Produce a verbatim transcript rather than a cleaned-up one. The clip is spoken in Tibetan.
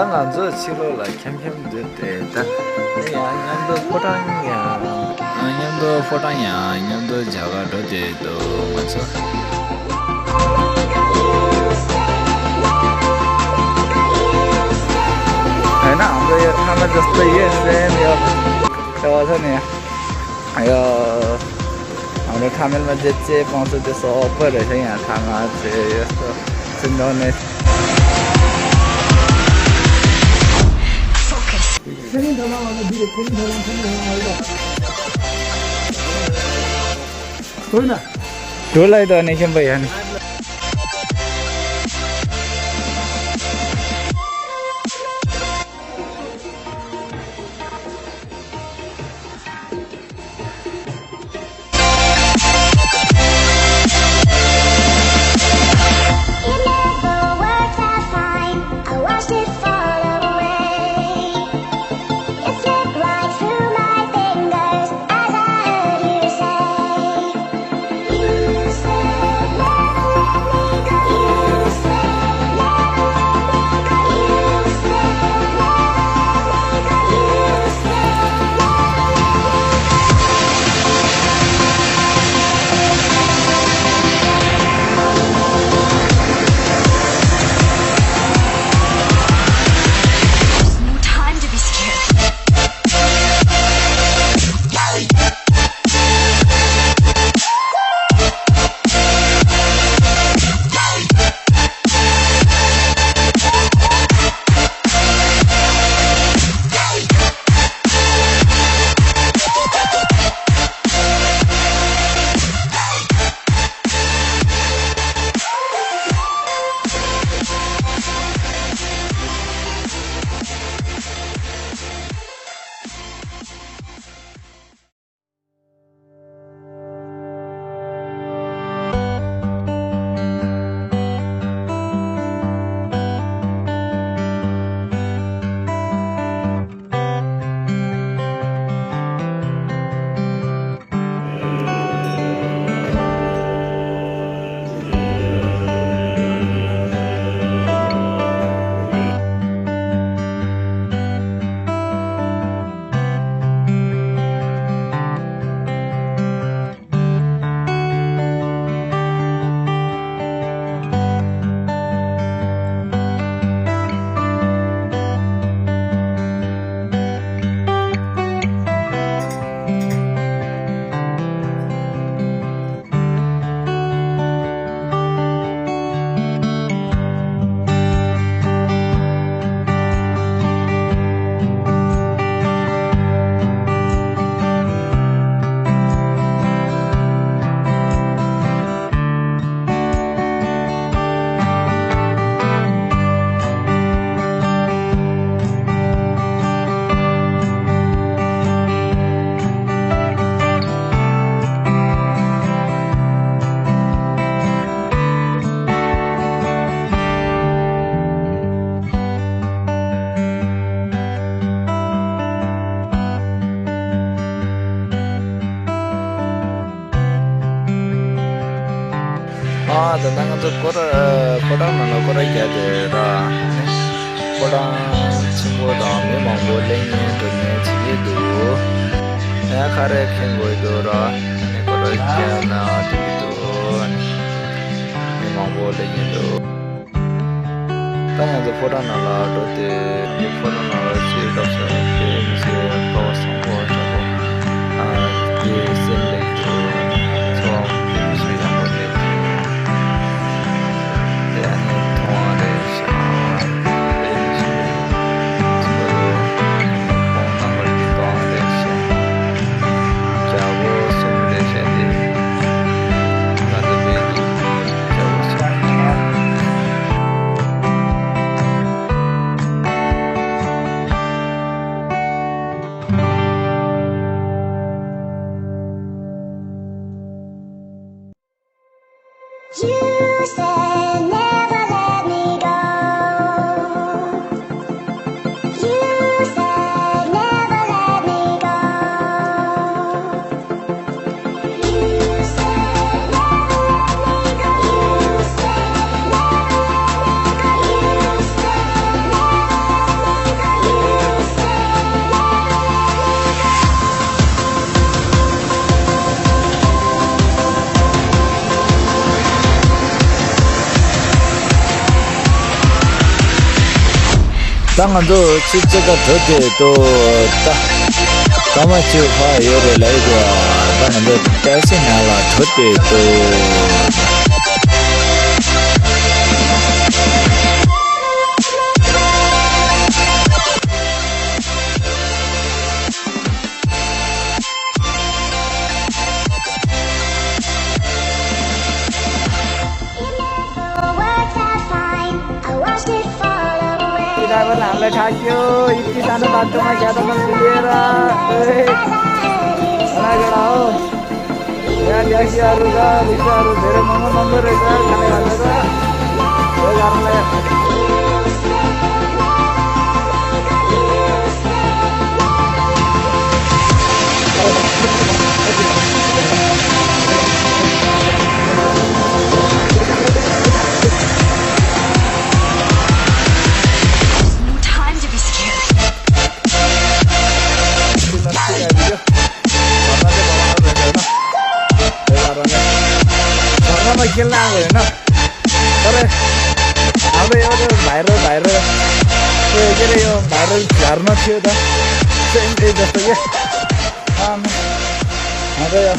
ང་ཚོ་ཕྱི་ལོགས་ལ་འཁྱམ་འཁྱམ་འདུག་སྟེ། ད་ཡང་མཉམ་དུ་ཕོ་བྲང་ཡང་མཉམ་དུ་ཕོ་བྲང་ཡང་མཉམ་དུ་མཇལ་ཁ་འགྲོ་བསྡད་འདུག་ང་ཚོ། ཡིན་ནའང་འགྲོ་ཡ་ཐ་མ་འགྲོ་ས་ཡོད་སེམས་ཡོད། ད་བ་ས་ནས། ཨ་ཡོ། ང་ཚོ་ཐ་མལ་མ་བརྗེད་ཅེས་སྤོང་ཚུལ་དེ་སོགས་པོ་རེ་ཞིག་ཡང་ཐ་མ་ཚེ་ཡོད་སོ་ཚུལ་འདོན་ནས། འགྲོ་ལ་ཡི་དོ་ནས་ཤན་པ་ཡ་ནི། ཨ། ད་ལྟ་ང་ཚོ་སྐོར་ར་ཕོ་བྲང་ནང་ལ་སྐོར་ར་རྒྱག་བསྡད་ར། ཕོ་བྲང་ཆེན་པོ་དང་མི་མང་པོ་གླེང་མཁན་འགྲོ་མཁན་བྱེད་ཀྱི་འདུག་ཡང་ཁ་རས་འཁྱེར་དགོས་འདུག་ར། ཨ་ནི་སྐོར་ར་རྒྱག་ན་འགྲིག་གི་འདུག་མི་མང་པོ་གླེང་མཁན་འདུག་ད་ང་ཚོ་ཕོ་བྲང་ནང་ལ་འགྲོ་སྟེ། ཕོ་བྲང་ནང་ལ་ཅིག་སླེབས་ཤག་དེ་མི་ཚེ་དཀའ་བ་བཟང་པོ་འདྲ་པོ། ཨ། དེ་སེམས་ལ་ཡིད་དུ་འཚོ་བ་དེ་མི་ཚེ་ཡག་པོ་རེད། དེ་ཨ་ནི་མཐོང་བ་རེད་ཤག་དེ་མི་ཚེ་ཚོ་ཁོང་རྣམ་པར་གྱི་མཐོང་བ་རེད་ཤག་རྒྱལ་པོ་གསུམ་རེད་ཤག་དེ་ང་ཚོ་བོད་ཀྱི་རྒྱལ་པོ་གསུམ། ད་ང་ཚོ་ཆུ་ཚོད་ཀ་འགྲོ་བསྡད་འདུག་ད་སྐར་མ་བཅུ་ཕར་ཡོད་རེད་ལབ་ཀྱི་འདུག་ད་ང་ཚོ་ཊེག་སི་ནང་ལ་འགྲོ་བསྡད་འདུག ड्राइभरले हामीलाई ठाक्यो, यति सानो बाटोमा क्या त लिएर। ए, घडा घडा हो। यहाँ ट्याक्सीहरू र रिक्साहरू धेरै महँगो महँगो रहेछ, खाने भन्दा त। त्यही कारणले झर्नामा खेल्न आएको होइन, तर हाम्रो यो त भाइरल, भाइरल, यो के अरे, यो भाइरल झर्ना थियो त, सेम त्यही जस्तो क्या। आमा, हाम्रो यो